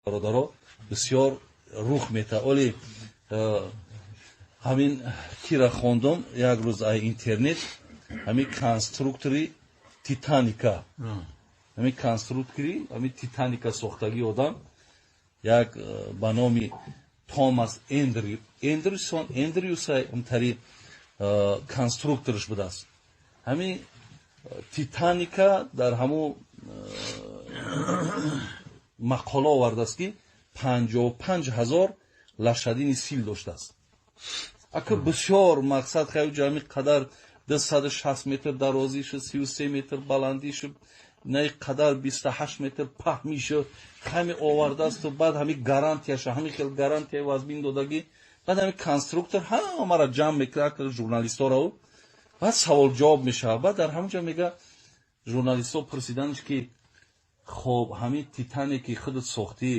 Бародаро, бисёр рух мета. Оли ҳамин кира хондум як рӯз ай интернет, ҳамин конструктори Титаника, ҳамин конструктори ҳамин Титаника сохтагӣ одам як ба номи Томас Эндрюсон, Эндрюса ҳамтари конструкторш будааст. Ҳамин Титаника дар ҳамун мақола овардааст, ки 55 000 лошадиный сил доштааст. Ака, бисёр мақсад хай ҷами қадар 260 метр дарозишу, 33 метр баландишу, на қадар 28 метр паҳмишу ҳами овардаасту. Баъд ҳами гарантияша, ҳами хел гарантия вазбин додагӣ. Баъд ҳами конструктор ҳамаро ҷамъ мекунад, журналистҳоро, баъд савол ҷавоб мешавад. Баъд дар ҳамон ҷо мега, журналистҳо пурсиданш, ки хоб, ҳамин Титаники худат сохтӣ,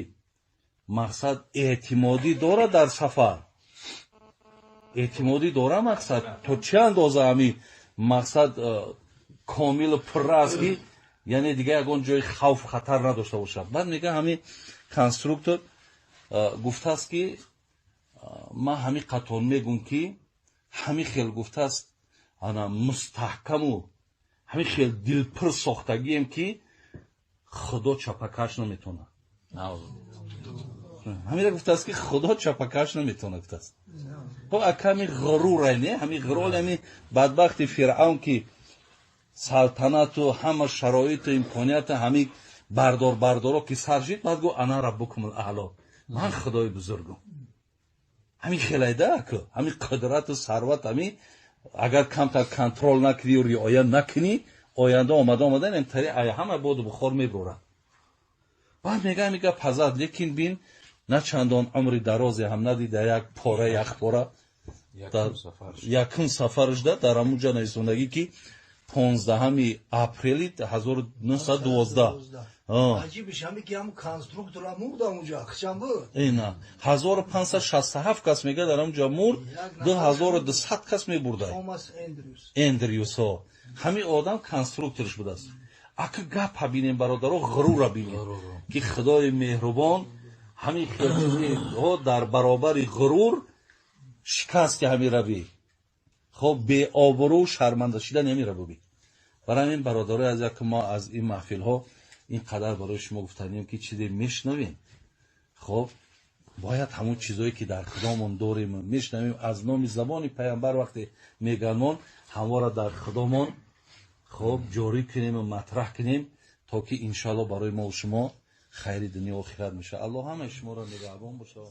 мақсад, эътимодӣ дорад дар сафар, эътимодӣ дора, мақсад, то чӣ андоза ҳами мақсад комилу пурра аст, ки яъне дига ягон ҷои хавф, хатар надошта бошад? Баъд мега, ҳамин конструктор гуфтааст, ки ман ҳамин қатор мегум, ки ҳамин хел гуфтааст, ана мустаҳкаму ҳамин хел дилпур сохтагием, ки Худо чапакаш наметавонад. Ҳамира гуфтааст, ки Худо чапакаш наметавонад, гуфтааст. Хоб, ака, ҳамин ғурура не, ҳамин ғурур, ҳамин бадбахти Фиръавн, ки салтанату ҳама шароиту имконияту ҳамин бардор бардоро ки сар шид, баъд гу: "Ана раббукумул аъло, ман худои бузургум". Ҳамин хелайда, аку, ҳамин қудрату сарват, ҳамин агар камтар контрол накунӣ, риоя накунӣ, оянда омада омада тари ҳама боду бухор мебурад. Баъд мега, ҳамин гап ҳазад, лекин бин, на чандон умри дарозе ҳам надида, як пора, як пора якум сафарашда дар ҳамун ҷа нависондагӣ, ки 15-ҳами апрели 1912. Аҷибиш ҳами ки ҳам конструктора мурд ҳамунҷа, хичам буд. Ина 1567 кас, мега, дар ҳамунҷа мурд, 2200 кас мебурда. Томас Эндрюс. Эндрюсҳо, ҳамин одам конструкторш будааст. Ака, гапа бинем, бародаро, ғурура бинем, ки Худои меҳрубон ҳамин хелчизҳо дар баробари ғурур шикасти ҳамира би, хоб, беобрӯ, шарманда шидани ҳамира буби. Барои ҳамин, бародарои аз як, мо аз ин маҳфилҳо ин қадар барои шумо гуфтанем, ки чизе мешунавем, хоб, бояд ҳамон чизое ки дар худомон дорем, мешунавем аз номи забони паямбар, вақте меганмон, ҳамвора дар худомон, хоб, ҷорӣ кунему матраҳ кунем, то ки иншоалло барои мо шумо хайри дунё охират мешавад. Аллоҳ ҳамаи шуморо нигаҳбон бошад.